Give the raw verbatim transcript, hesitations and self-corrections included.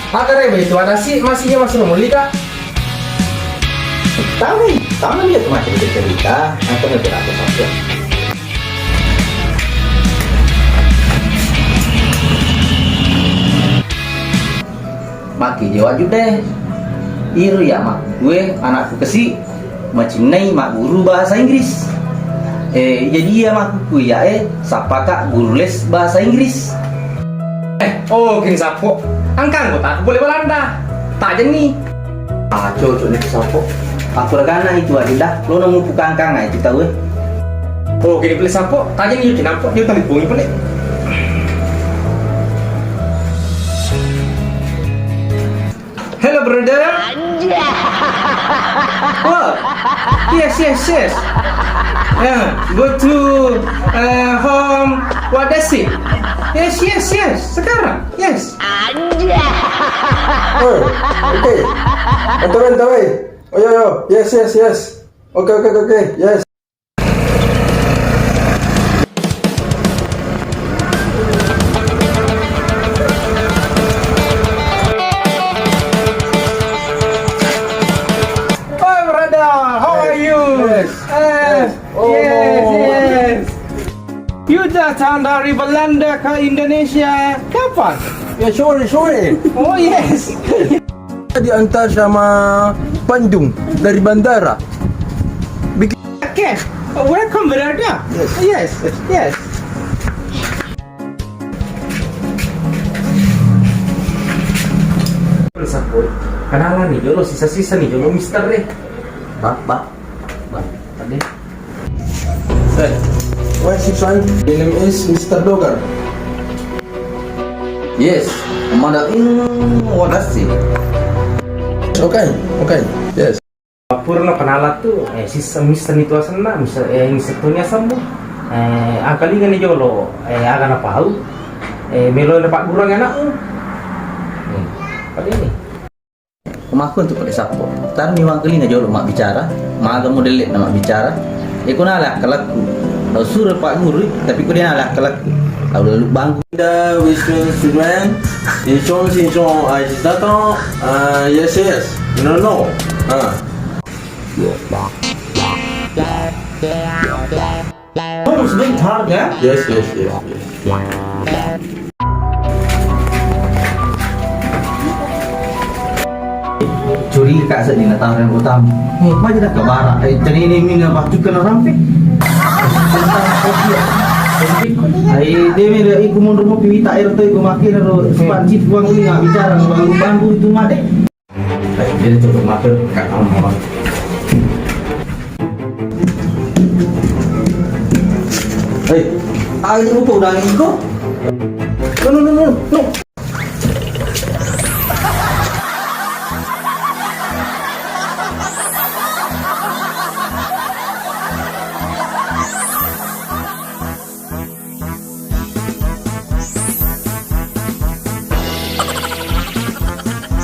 Maka reba itu ada si masih masih mulika. Tahu, tahu dia tuh masih cerita, atau itu aku sampai. Maki jawab deh. Iro ya mak, gue anakku kesi. Macinnai magguru bahasa Inggris. Eh, jadi iya makkukku iya, eh, sappaka guru les bahasa Inggris. Eh, oh, gini sappo. Angkang kota aku boleh Belanda. Tak jenni. Ah, cocok nih sappo. Aku ragana itu aja dah. Lo nemu buka angkang itu tahu eh. Oh, gini boleh sappo. Tak jenni yuk nampak yuk tadi bunyi boleh. Hello, brother. Anjay. What? Yes, yes, yes. Yeah, go to uh, home. What is it? Yes, yes, yes. Sekarang, yes. Anjay. Oh, okay. Enter, enter, eh. Oh, yeah, yeah. Yes, yes, yes. Okay, okay, okay, okay. Yes. Hi, brother. How are you? Yes. Eh, yes, yes. You datang dari Belanda ke Indonesia kapan? Ya, sore, sore. Oh, yes. Diantar sama Bandung dari bandara. Bikin Okay, welcome, brother. Yes. Yes, yes. Sappo, kenalan nih jolo, sisa-sisa nih jolo, Mister deh. Pak, Pak, Pak, tadi. Hey, where's your son? My name is Mister Dogar. Yes, mother in what does he? Okay, okay, yes. Purana penala tu, eh, sisa Mister itu asenna, Mister, eh, Mister Tony asemmu. Eh, angkalinga ni jolo, eh, aga napau, eh, melo na paggurang anakmu. Eh, pada ini. Umakku untuk pada sappo. Tarmi wangkalinga jolo mabbicara, maga modelle na mabbicara. Eh, ko nala akkalakku. Tau suro pagguru, tapi ko dia nala akkalakku. Tau lalu bangku. The Western student, in Chong, in Chong, I Datang, uh, yes, yes. No, no. Uh. Oh, it's very hard, yeah? Yes, yes, yes, yes. Curiga sedding nataro yang utama. Maja dah kebara. Eh, tadi ini mina batu kena rampe. Ai, demi dari iku mundur mau piwita air tu iku makin ro spanci buang ini nggak bicara bangku itu made. Jadi tutup mata, Kak, kamu mau. Hei, ayo buka udah ini kok. No, no, no, no, no.